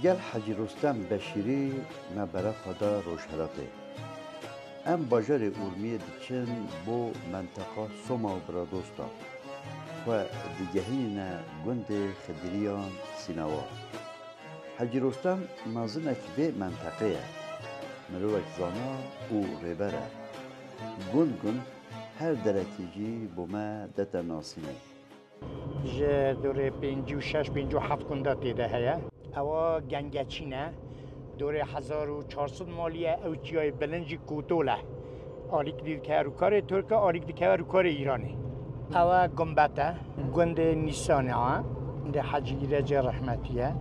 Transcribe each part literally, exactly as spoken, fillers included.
Gel Hecî Rostem Beşîrî me berexa da Rojhilatê. Em bajarê Urmiyê diçin bo menteqa Soma û Biradosta. Xwe digehînîne gundê Xidiriyan Sînawa. Hecî Rostem mezinek vê menteqê ye. Mirovek zana û rêber e. Gund gund her derekî jî bo me dete nasînê. Ji dorê pêncî û şeş, pêncî û heft gunda tê de heye. Ewa Gengeçîn e. Dorê hezar û çar sed malî ye. Ew çiyayê bilind jî Kotol e. Alîk dî dikeve rûkarê Tirk e, alîk dikeve rûkarê Îranê. Ewa Gumbet e. Gundê Nîsanê e. Gundê Hecî Îrecê rehmetî ye.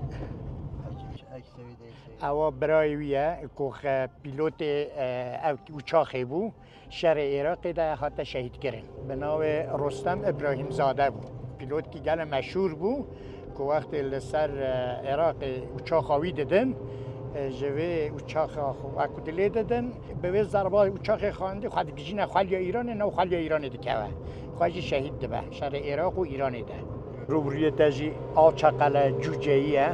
Ewa birayê wî ye. Ku xe pîlotê, e, ev uçaxê bû. Şerê Iraqê de hate şehîdkirin. Bi navê Rostem Îbrahîmzade bû. Pîlotkî gelê meşhûr bû ku wextê li ser, e, Iraqê uçaxa wî didin, e, ji vê uçaxa xwe wek ku dilê didin, bi vê zerba uçaxê xandî xwe digijîne xweliya Îranê, nav xweliya Îranê dikeve. Xwe jî şehîd dibe. Şerê Iraq û Îranê de. Rûbirûyê te jî Alçaqele Cûceyî ye,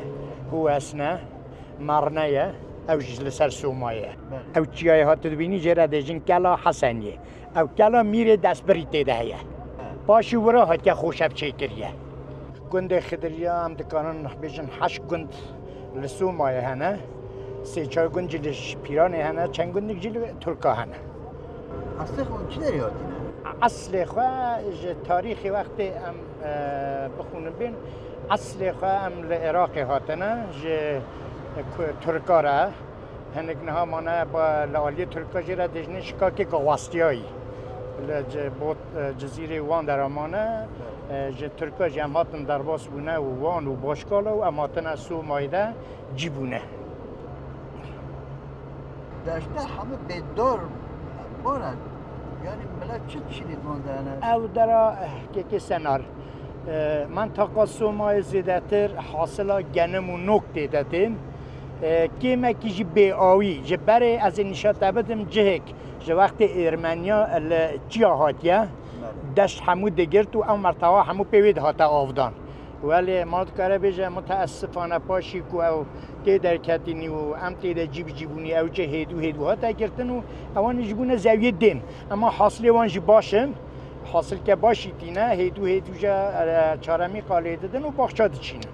Huwesne. Marne ye, ew jî li ser Somayê ye. Belê. Ew çiyayê hat tu dibînî, jê re dêjin Kela Heseniyê. Ew kela mîrê destbirî tê de heye. He. Paşî wira hatiye xoşev çêkiriye. Gundê Xidiriya em dikarin bêjin heşt gund li Somayê hene. Sê çar gund jî li Pîranê hene, çend gundek jî li Tirka hene. Eslê xwe çi derê hatine? Eslê xwe ji tarîxê wextê em e, bixwînin bên. Eslê xwe em li Iraqê hatine, ji ku-, Tirka re. Hinek niha mane ba-, li aliyê Tirka jê re dêjinê şikakê Gawastiyayî. Li ci-, Bot-, e, Cizîrê Wan de re mane. E, ji Tirka jî em hatin derbas bûne û Wan û Başkala û em hatine Somayê de cî bûne. Deşte hemû bêdor bûne. Yanî milet çi çînî di wan de hene? Ew dera, eh, kekê Senar. Eh, mentaqa Somayê zêdetir hasila genim û nok tê de tên. Eh, kêmekî jî bêawî. Ji berê ez ê nîşa te bidim cihek. Ji wextê Ermeniya li çiya hatiye. Belê. Deşt hemû digirt û ew mertewa hemû pê wê dihate avdan. Welê ma dikare bêje, muteesifane paşî ku ew tê derketînî û em tê de cî bi cî bûnî, ew cê hêdû hêdû hate girtin û ewan jî bûne zewiyê dêm. Ema hasilê wan jî baş in. Hasilke başî tîne, hêdû hêdû jî, e, çaremî qalê didin û baxça diçînin.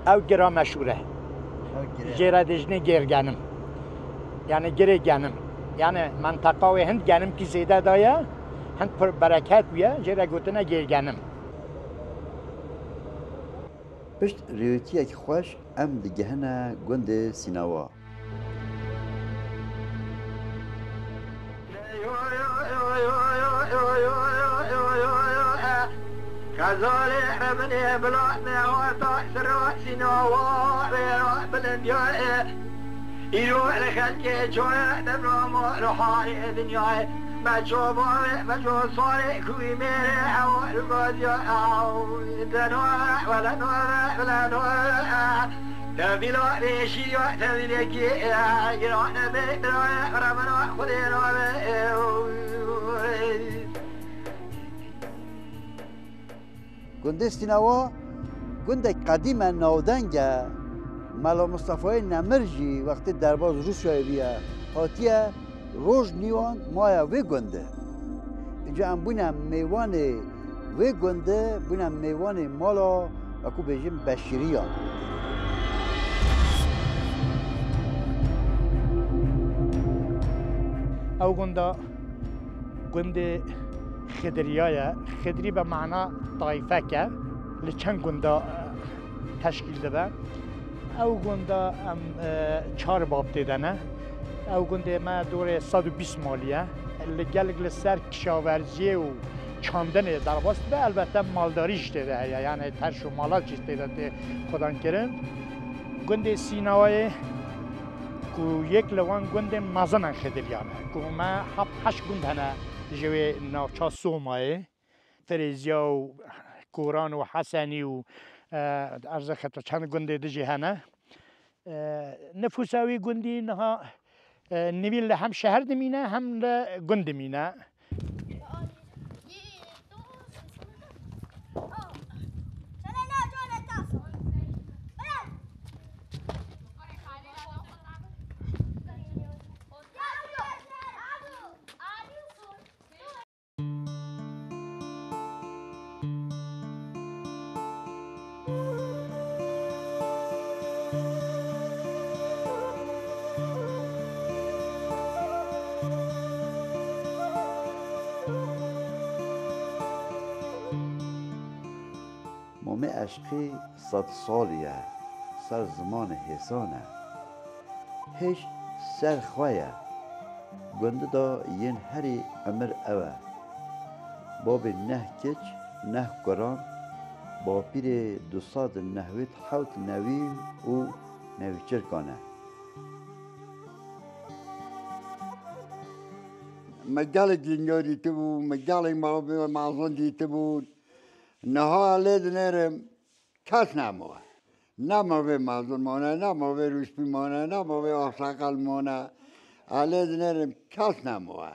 Ew gira meşhûr e. Ew gira. Jê re dêjinê gêr genim. Yani girê genim. Yani menteqa wê hind genimkî zêde daye, hind pir bereket bûye, jê re gotine gêr genim. Pişt rêwîtiyek xweş em digehine gundê Sînawa. Kezalê reminê bila newata sira Sînawa wê ra bilind ya e. Îro li xelkê coye dem ramo li harê dinyayê. Me cobarê, me cosarê, kuî mêrê ew li gaziya ew. Denore, wele nore, wele nore, eh. Tevîla rêşî ya tevîlekî, eh, girane bê, biraye, remina xwedê nore, eh. Gundê Sînawa gundek qedîm e, navdeng e. Mela Mistefayê Nemir jî wextê derbaz Rûsyayê bûye, hatiye roj nîwan maye vê gundê. Îca em bûne mêwanê vê gundê, bûne mêwanê mala, wekû bêjin, Beşîriyan. Ew gunda gundê Xidiriya ye. Xidrî bi mana tayfek e. Li çend gunda, e, teşkîl dibe. Ew gunda em, e, çar bab tê de ne. Ew gundê me dorê sed û bîst malî ye. Li gelek li ser kişawerziyê û çandinê derbas dibe. Elbette maldarî jî tê de heye. Yani terş û malat jî tê de tê xwedankirin. Gundê Sînawayê ku yek li wan gundên mezin in Xidiriyan e. Ku me heft heşt gund hene ji wê navça Somayê. Firêziya û Koran û Hesenî û, e, erzê xeto çend gundê di jî hene. E, nifûsa wî gundî niha, e, nivî li hem şeher dimîne hem li gund dimîne. Şöyle ne, şöyle tas. Eşqî sed salî ye, ser zimanê hêsan e. Hêj ser xwe ye. Gundida yên herî emir ew e. Babê neh kiç, neh kuran, bapîrê du sed û newid hewt newî û newî çirkan e. Me gelek dinya dîtibû, me gelek mavê mezin dîtibû. Niha lê dinêrim kes nemawe. Ne mavê mezin mane, ne mavê rûspî mane, ne mavê axsaqal mane. Lê dinêrim kes nemawe.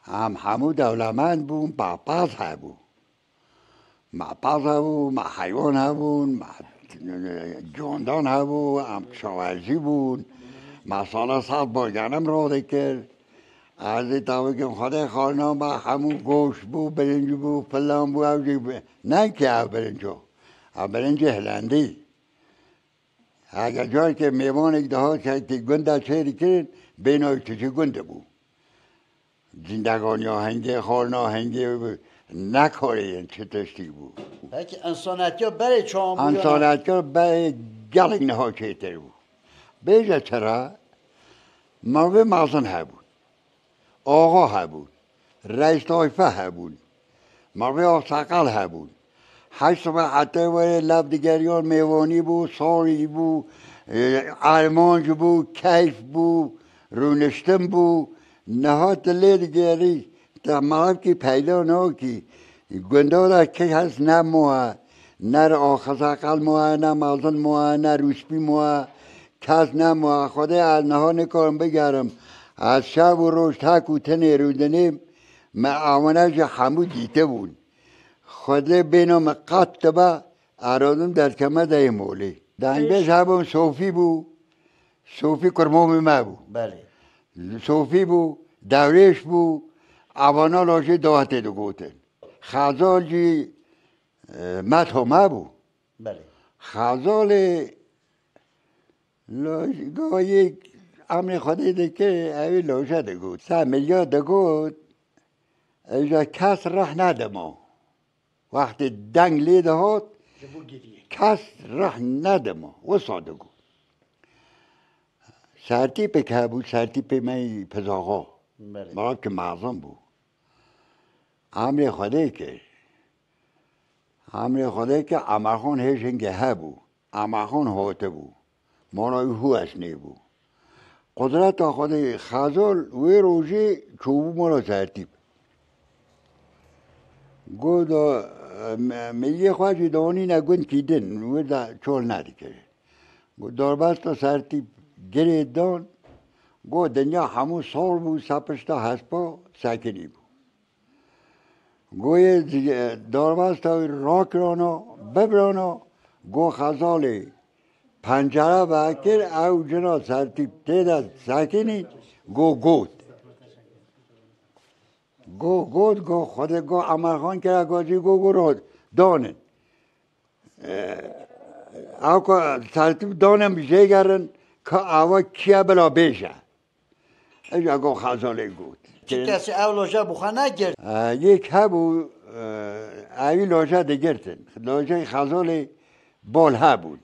Em hemû dewlemend bûn, mapaz hebû. Mapaz hebû, me heywan hebûn, me candan hebû, em kişawerzî bûn. Me sala sed bagenim radikir. Ez ê tewikim Xwedê xalina me hemû goşt bû, birinc bû, filan bû, ew jî bi-, ne ki ev birinco. Ev birincê hilendî. Heke carekê mêvanek dihat, heke gunda çêdikirin, bêna tu ji gund bû. Zindegoniya hingê, xalina hingê nekarê yên çi tiştî bû. Peki, insanetiya berê çawan bû ya ne? Însanetiya berê gelek niha çêtir bû. Bêje çira, mavê mezin hebûn. Axa hebûn. Reîs tayfe hebûn. Mavê axsaqal hebûn. Her sibe heta were lev digeriyan, mêvanî bû, sarî bû, e, armanc bû, keyf bû, rûniştin bû. Niha tu lê digerî, te mafkî peyda nakî. Gunda de kes nemawe. Ne axsaqal mawe, ne mezin mawe, ne rûspî mawe. Kes nemawe. Xwedê ez niha nikarim bigerim. Ez şev û roj tek û tenê rûdinêm. Me ewana jî hemû dîtibûn. Xwedê bêna min qet dibe, eradim derkeme deyê molê. Dengbêj hebûn, Sofî bû. Sofî kurmamê me bû. Belê. Sofî bû, Dewrêş bû, evana lajê dawetê digotin. Xezal jî, e, Meto me bû. Belê. Xezalê laj-, gayê emrê Xwedê dikir, ew ê laje digot. Semiriya digot, îja kes rih nedima. Wextê deng lê dihat, ji bo giriyê, kes rih nedima. Wisa digot. Sertîpek hebû, sertîpê me yî Pizaxa. Belê. Mala ki mezin bû. Emrê Xwedê kir. Emrê Xwedê kir, Emerxan hêj hingê hebû. Emerxan hatibû. Mala wî hû esnêbû. Qudreta Xwedê, Xezal wê rojê çûbû mala Sertîp. Got da, me-, meyê xwe jî danîne gundkî din, wê de çol nedikir. Got, darbesta Sertîp girê dan, got, dinya hemû sor bû, ser pişta hespa sekinî bû. Goyê darbesta wî rakirana, bibirana, go Xezalê pencere vekir, ew cina Sertîp tê de sekinî, go got. Go got, go Xwedê go Emerxan kire, go jî go, go ro danin. Ew ku Sertîp danin jê gerin, ka awa kiye bila bêje. Eja go Xezalê got. Çi kesî ew loja bi xwe negirt? E, yek hebû, e, ewî loja digirtin. Lojayê Xezalê bol hebûn.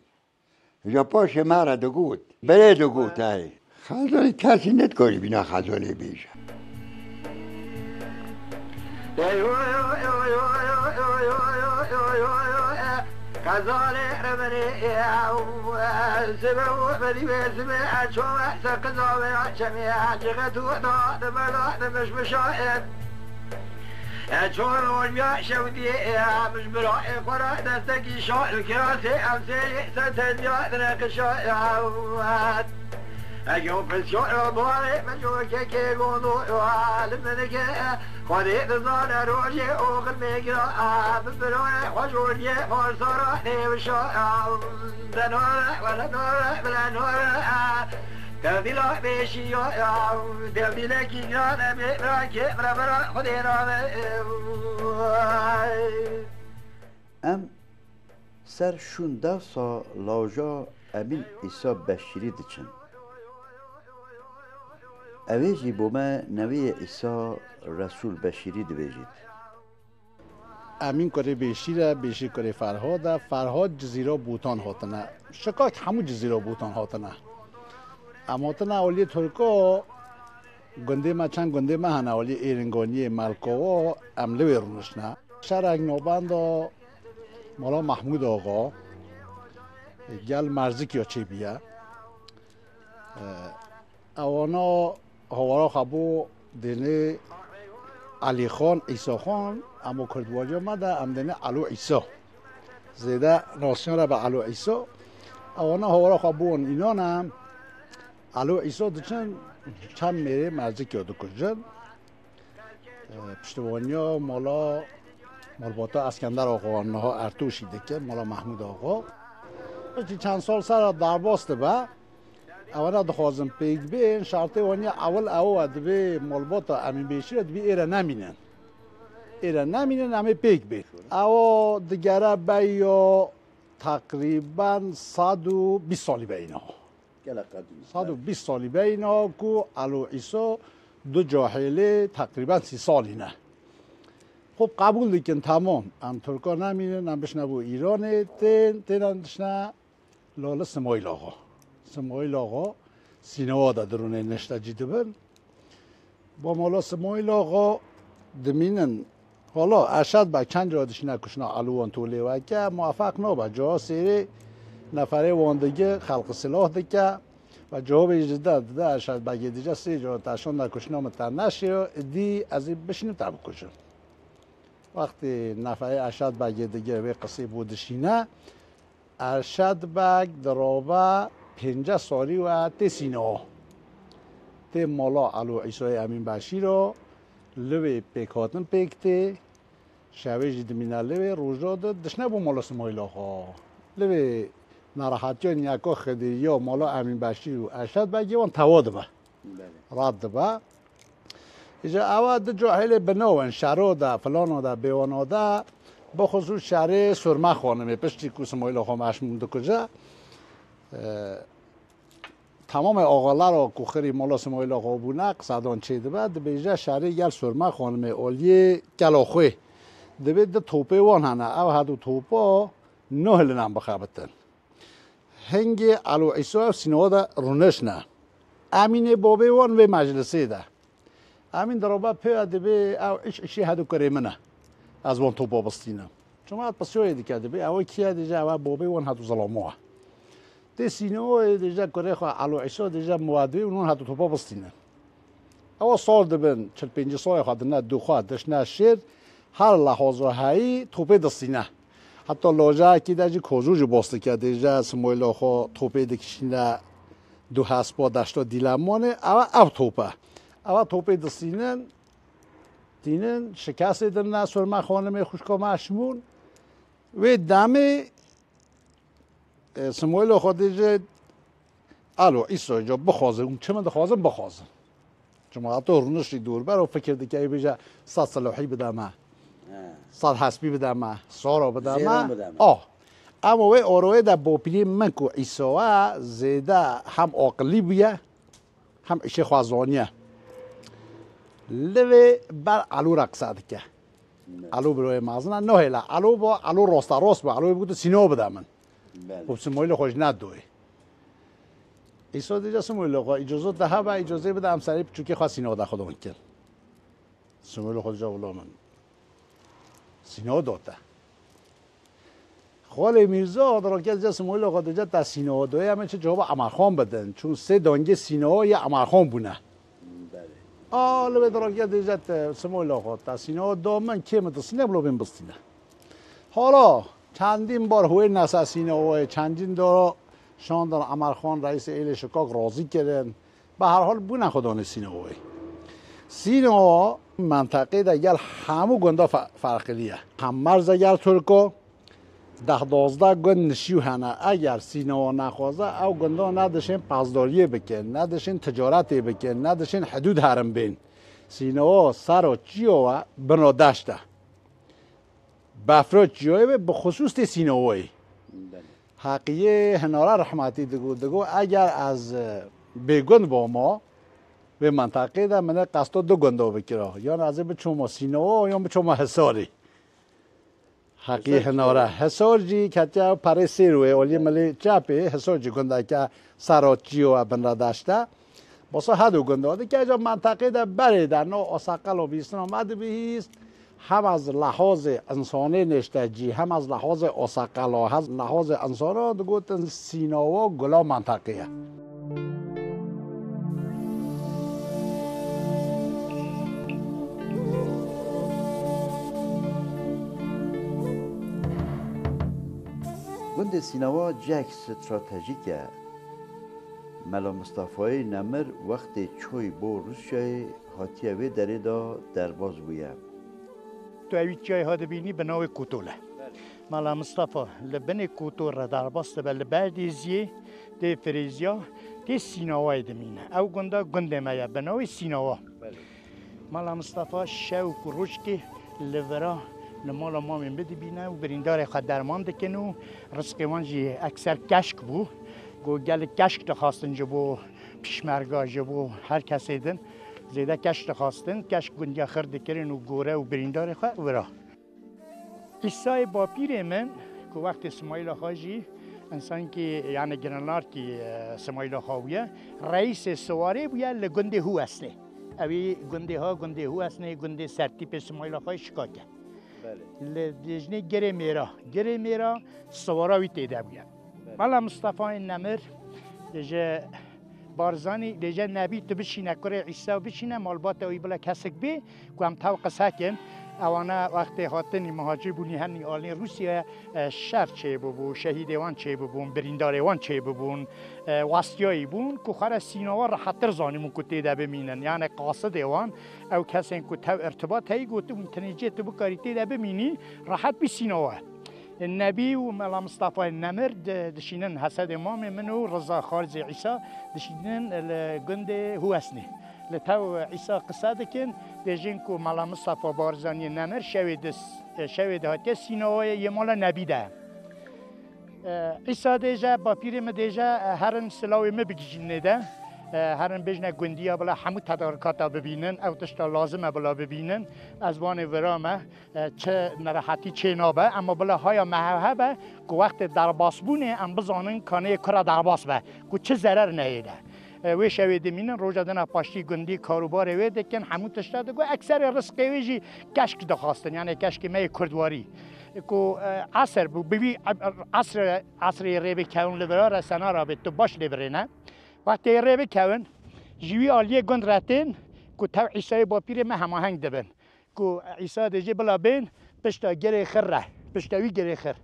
Ji paşê me re digot. Berê digot, ey. Xezalê kesî nedikarî bîna Xezalê bêje. Xezalê remenê, zibe û bedî wê zibe, çawe ser qizavê çemê, cixet û da, dibe da, dimiş mişa, e, çor olmiya şewdî, e, mij bira, e, xora destekî şa, kirasê, em sê, ser tendiya, direqişa, e, Ege o pisyo, e, bari, me jo keke gondo, e, alim neke, e, Xwedê dizane rojê oxir me gira, e, bi birone, xwe joriyê, xwe sara, nêwişa, e, denore, wele nore, bile nore, e, Tevdîla bêşiya, ya, tevdîlekî giran e, bê bira kê, bira bira, Xwedê nave, e, ay. Em ser şûn dewsa lawja Emîn Îsa Beşîrî diçin. Ewê jî bo me newiyê Îsa Resûl Beşîrî dibêjît. Emîn kurê Bêşîr e, Bêşîr kurê Ferhad e. Ferhad Cizîra Bûtan hatine. Şikak hemû Cizîra Bûtan hatine. Em hatine aliyê Tirko, gundê me, çend gundê me hene aliyê Êringaniyê, Melkova, em li wê rûniştine. Şerek navbenda Mala Mehmûd Axa, gel Merzikiya çêbûye. Ewana hawara xwe bû dênê Elîxan, Îsaxan, ema kurdwaciya me de em dênê Elo Îsa. Zêde nasiyan re bi Elo Îsa. Ewana hawara xwe bûn înan em Elo Îsa diçin çend mêrê Merzikiya dikujin. E, piştevaniya mala malbata Eskender Axa, niha Ertûşî dike, mala Mehmûd Axa. Piştî çend sal sera derbas dibe. Ewana dixwazin pêk bên, şertê wan ya ewil ew e, divê malbata Emîn Bêşîr e, divê êre nemînin. Êre nemînin, em ê pêk bên. Ew digere beya teqrîben sed û bîst salî beyna. Gelek qedîm. Sed û bîst salî beyna ku Elo Îso du cahêlê teqrîben sî salî ne. Xwe qebûl dikin, temam. Em Tirka nemînin, em bişne bo Îranê, tên, têne dişne Lale Simayîl Axa. Simayîl Axa Sînewa de dirûnê niştecî dibin. Ba mala Simayîl Axa dimînin. Hala Erşad Beg çend cara dişîne kuştina Elo wan tolê weke, muwefeq nabe. Caha sêrê neferê wan digi, xelqi silah dike. Ve cihobê ji de dide Erşad Begê dije sê cara te şanda kuştina min te neşêyo, dî ez ê bişînim te bikujim. Wextê neferê Erşad Begê digi wê qisê bo dişîne, Erşad Beg dirobe pênceh salî we tê Sîneo. Tê mala Elo Îsayê Emîn Beşîro, li wê pêkhatin pêk tê, şevê jî dimîne li wê, roja di dişne bo mala Simayîl Axa. Li wê nerehatiya niyeka xidiriya mala Emîn Beşîr û Erşad Begê wan tewa dibe. Belê. Red dibe. Îja ewa du cahilê binawen, şero de, filano de, bêwano de, bixusûs şerê Surme Xanimê, piştî ku Simayîla xwe meşmûn dikuje. E, Temamê axalara ku xirî mala Simayîla xwe bûne, qisadan çêdibe, dibêje şerê gel Surme Xanimê, oliyê Kelaxwê. Dibê du topê wan hene, ew hedu topa nehilin em bixebitin. Hingê Elo Îsa ev sînava de rûniştine. Emînê babê wan vê meclisê de. Emîn dirobe pê dibê ew îş îşê hedu kurê min e. Ez wan topa bistînim. Çima pisyayê dike dibê ew kî ye, dêje ew babê wan hedu zilamo ye. Tê sînavayê dêje kurê xwe Elo Îsa dêje muwedwê û wan hedu topa bistînin. Ewa sal dibin, çil pêncî salê xwe dine dû xwe, dişne şêr, her lehaza heyî topê distîne. Heta lojeyekî de jî kozû jî bos dike, dêje Simoyla xwe topê dikişîne du hespa deşta dîlemanê, ewa ev top e. Ewa topê distînin, tînin, şikestê dine Surme Xanimê xwişka me Şimûn. Wê demê E, Simoylo xwe dê ji Elo Îso ca bixwazin, hûn çi min dixwazin, bixwazin. Çima heta rûniştî dûr ber û fikir dike, ê bêje sed silahî bide me. He. Sed hespî bide me, sara bide me. Zêran bide me. Oh. Ama wê oroyê de bopîrê min ku Îso e, zêde hem aqilî bûye, hem îşê xwe zaniye. Li vê ber Elo re qise dike. Evet. Elo biroyê mezin e, nahêle. Elo bo, Elo rosta rost bo. Elo bû tu sîno bide min. Belê. Xwe Simoylo xwe ji nedoyê. Îso dêje Simoylo xwe, îcozot de hebe, îcozê bide em serê piçûkê xwe sîno de xwe don kin. Simoylo xwe dêje wilo min. Sîno do te. Xalê Mîrza, dirokê dêje Simoylo xwe dêje te sîno doyê, em ê çi cewaba Emerxan bidin. Çûn sê dangê sîno yê Emerxan bûne. Belê. A, li wê dirokê dêje te Simoylo xwe te sîno do min, kê min distîne, bilo bên bistîne. Hala çendîn bar hûyê nese sîno wê, çendîn doro şandin Emerxan reîsê êlê şikak razî kirin. Bi her hal bûne xwe danê Sînawayê. Sînawa menteqê de gel hemû gunda fe-, ferqilî ye. Hem merze gel Tirko, deh dozdeh gund nişîw hene. Eger Sînawa nexwaze, ew gunda ne dişên pezdariyê bikin, ne dişên ticaretê bikin, ne dişên hidûd herin bên. Sînawa sero çiyo we, bino deşt e. Befra çiyoyê ve bi xusûs tê Sînawayê. Belê. Heqiyê Hinara rehmetî digo, digo, eger ez, e, bêgund boma, vê menteqê de min ê qesto du gundo bikira. Yan ez ê biçoma Sînawa, yan biçoma Hisarê. Heqî hinare. Hisar jî ketiye perê Sêrwê, olî milê çepê, Hisar jî gundeke serotçî yo, e, binre deşte. Bosa hedo gunda dike, ca menteqê de berê de no oseqelo bîstina me dibihîst, hem ez lehazê insanê nêşte cî, hem ez lehazê oseqelo, hez lehazê insana digotin Sînawa gula menteqê ye. Gundê Sînawa cihek stratejîk e. Mela Mistefayê Nemir wextê çûyî bo Rûsyayê hatiye vê derê de derbas bûye. Tu ewî çiyayê ha dibînî bi navê Kotol e. Belê. Mela Mistefa li binê Kotol re derbas dibe, li ber dêziyê tê Firêziya, tê Sînawayê dimîne. Ew gunda gundê me ye, bi navê Sînawa. Belê. Mela Mistefa şew ku rojkê li vira li mala mamê min dibîne û birîndarê xwe derman dikin û rizqê wan jî ekser keşk bû. Ku gelek keşk dixwastin ji bo pişmerga, ji bo her kesê din. Zêde keşk dixwastin, keşk gundiya xir dikirin û gore û birîndarê xwe vira. Îsayê bapîrê min ku wextê Simayîla xwe jî însankî, yani girinlarkî, e, Simayîla xwe bûye, reîsê siwarê bûye li gundê Huwesnê. Ewî gundê ha, gundê Huwesnê, gundê sertîpê Simayîla xwe şikake. Belê. Li dijnê Girê Mêra, Girê Mêra siwara wî têde bûye. Belê. Mela Mistefayê Nemir, dêje Barzanî, dêje Nebî tu bişîne, kurê Îsa bişîne, malbata wî bila kesek bê, ku em tev qise kin. Ewana wextê hatinî muhacir bûnî henî alî Rûsya, e, şer çêbibû, şehîdê wan çêbibûn, birîndarê wan çêbibûn, e, westiyayî bûn, ku xwe re Sînawa rehettir zanîbûn ku têde bimînin. Yani qasidê wan, ew kesên ku tev irtibat heyî gotibûn, tenê cê tu bikarî têde bimînî, rehet bî Sînawa. Nebî û Mela Mistefayê Nemir di-, dişînin, Hesedê mamê min û Riza Xarzê Îsa dişînin li gundê Huwesnê. Li tev Îsa qise dikin, dêjin ku Mela Mistefa Barzaniyê Nemir şewê di-, şewê dihatiye Sînawayê yê mala Nebî de. E, Îsa dêje, bapîrê min dêje, e, herin silawê min bigihîjin nêde. E, herin bêjne gundiya bila hemû tedarikata bibînin, ew tişta lazim e bila bibînin. Ez wanê vira me. E, çi nerehetî çê nabe, ema bila haya me hev hebe ku wextê derbasbûnê em bizanin kanê kura derbas be, ku çi zerer neyê de. E, wê şewê dimînin, roja dina paştî gundî karûbarê wê dikin, hemû tişta digo, ekserê rizqê wê jî keşk dixwastin, yani keşkê me yê kurdwarî. E, ku, e, esr bû, bi vî, e, esrê, esrê rê bikewin li vira re sena rabê, tu baş lê birêne. Wextê rê bikewin, ji wî aliyê gund re tên, ku tev Îsayê bapîrê me hemaheng dibin. Ku Îsa dê jê bila bên pişta Girê Xir re, pişta wî Girê Xir.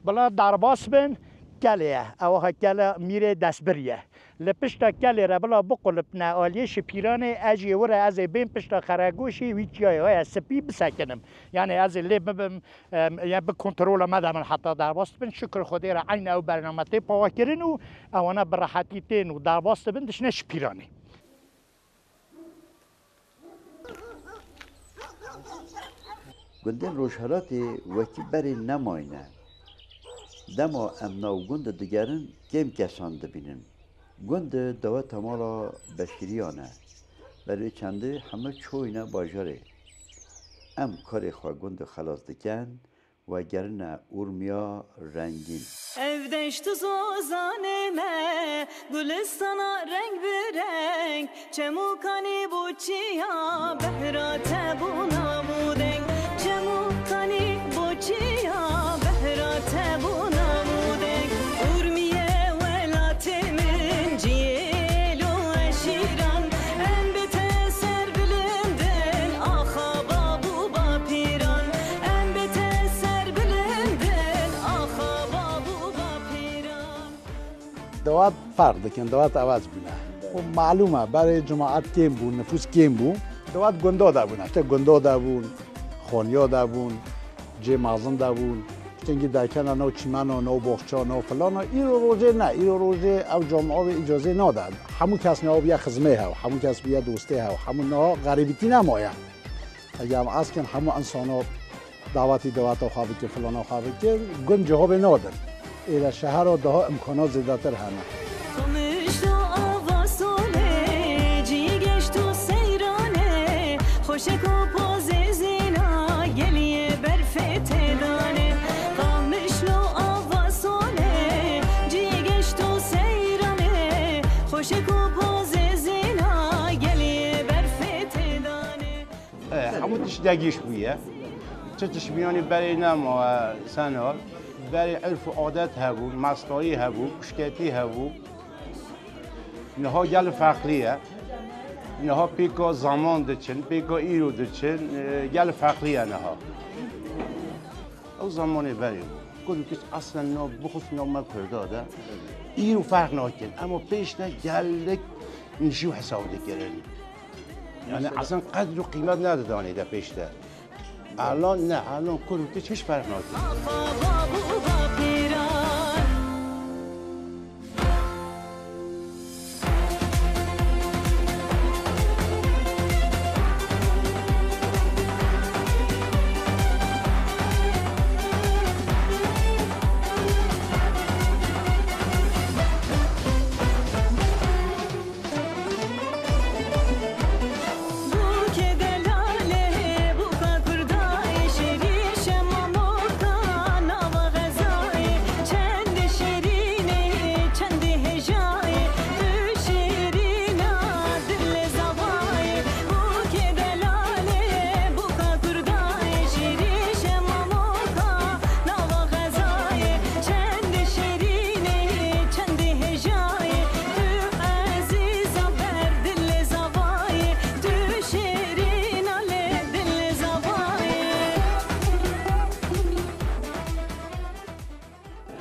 Bila derbas bin kelê ye, ew ha kela mîrê destbirî ye. Li pişta kelê re bila biqulipne aliyê şipîranê, ez jê wir e, ez ê bên pişta xeregoşê wî çiyayê haya spî bisekinim. Yani ez ê lê bibim, em, ya bi kontrola me de bin heta derbas bin. Şikir Xwedê re eynî ew bername tê pawa kirin û ewana bi rehetî tên û derbas dibin, dişine şipîranê. Gundên Rojhelatê wekî berê nemayne. Dema em nav gund digerin, kêm kesan dibînin. Gund deweta mala Beşîriyan e. Berê çendê hemû çoyne bajarê. Em karê xwe gund xelas dikin, vegerine Urmiya rengîn. Ev deşt û zozanê me, gulistana reng bi reng, çem û kanî boçiya behra te bû nav û deng. Çem û kanî boçiya behra te bû nav û deng. Urmiye welatê min, ciyê êl û eşîran, em bi te serbilind in, axa bab û bapîran. Em bi te serbilind in, axa bab û bapîran. Dewat ferq dikin, dewat ewez bûne. Û malûm e, berê cemaet kêm bû, nifûs kêm bû. Dewat gunda de bûne, işte gunda de bûn, xoniya de bûn, cê mezin de bûn. Tengî derkena nav çîmena, nav boxça, nav filana. Îro rojê ne, îro rojê ew camia vê îcazê nade. Hemû kes niha bûye xizmê hew, hemû kes bûye dostê hew, hemû niha xerîbîtî nemaye. Eger em askin hemû insana dawetî daweta xwe bikin, filana xwe bikin, gund cihobê nadin. Êle şehera daha imkana zêdetir hene. Qamişlo ava solê, cî geşt û seyranê, xweşik û pozê zîna, geliyê berfê têdanê. Hemû tişt degîş bûye. Çi tişt mîyanî berê nema, e, Senal. Berê irf û adet hebû, mestarî hebû, kuşketî hebû. Niha gel ferqlî ye. Niha pêka zaman diçin, pêka îro diçin, e, gel ferqlî ye niha. Ew zamanê berê bû. Kurd û kiç eslen nav bixwist nav me Kurda de. Îro ferq nakin. Ema pêş de gelek nişî û hesab dikirin. Yani eslen qedr û qîmet nedidanê de pêş de. Elan ne, elan kurd û kiç hiç ferq nakin.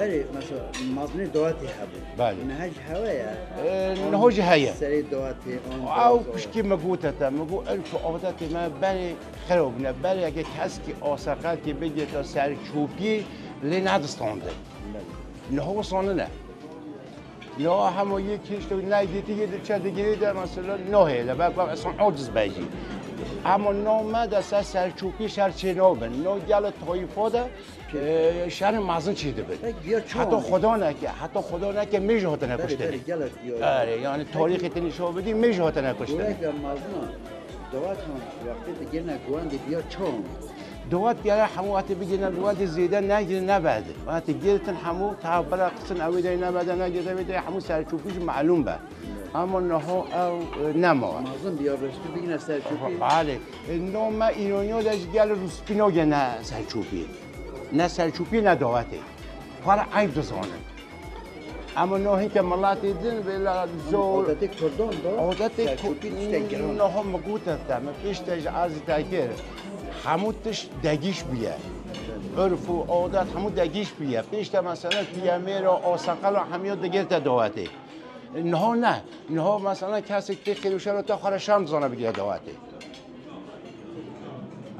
Belê, mesela, mazinê dawetê hebû. Belê. Niha jî hewe ye. Ee, niha jî heye. Serê dawetê, an Ew dawet o. Pişkî min gote te, min got, irf û adetê me berê xirab bûne. Berê eke keskî aseqelkê bigirta Serçopî lê nedistandin. Belê. Niha wisa nine. Niha hema yek hişt û ney dîtî yê diçe digirê de mesela nahêle. Belka esan aciz be jî. Ema nav me de ser Serçopî şer çê nabin. Nav gele tayfa de Ee, şerê mezin çê dibin. Peki, ya çawa Heta mî? Xweda neke, heta Xweda neke mêj hatine Belê, kuştinê. Belê, gelek ya. Erê, yani tarîxê te nîşan bidî, mêj hatine kuştinê. Gorek ya mezin, dawet han, wextê digirine guandê biya çawa mî? Dawet gere hemû wextê bigirine guandê zêde negirine berdin. Wextê girtin hemû, ta bira qisin, ewê de neberde, negirde, ewê de hemû Serçopî jî melûm be. Ama niha ew, e, nema. Mezin biya riştî bigirine Serçopî. Belê. E, nav me Îraniya de jî gel rûspî nagene Serçopî. Ne Serçopî ne dawetê. Xwe re eyb dizanin. Ema no hinke miletê din vêla zor. Adetê Kurdan da Adetê Serçopî Ku-, tiştek giran. Niha min gote te, min pêş te ji ez te kir. Hemû tişt degîş bûye. Urf û adet hemû degîş bûye. Pêş te mesela piyemêra, aseqela hemiya digirte dawetê. Niha ne. Niha mesela kesek tê xêr û şero te xwe re şerm dizane bigire dawetê.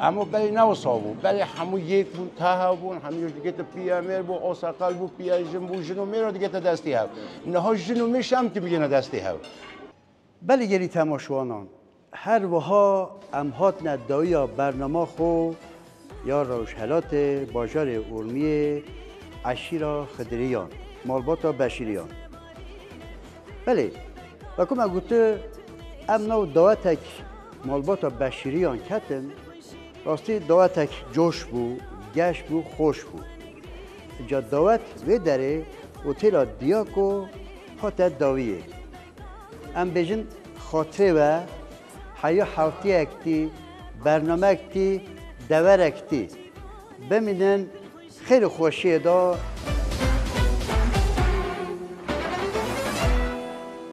Ema berê ne wisa bû. Berê hemû yek bûn, teha bûn, hemû yek digirte piyemêr bû, aseqel bû, piyejin bû, jin û mêr digirte destê hev. Niha jin û mêr şerm dikin bigirine destê hev. Belê gelî temaşewanan, her wiha em hatine dawiya bernama xwe ya Rojhelatê, bajarê Urmiyê, eşîra Xidiriyan, malbata Beşîriyan. Belê, wekî me gotu, em nav dawetek malbata Beşîriyan ketin, rastî dawetek coş bû, geş bû, xweş bû. Îca dawet vê derê otêla Diyako hate dawiyê. Em bêjin xatirê we, heya hewtiyek tî, bernamek tî, deverek tî. Bimînin xêr û xweşiyê de.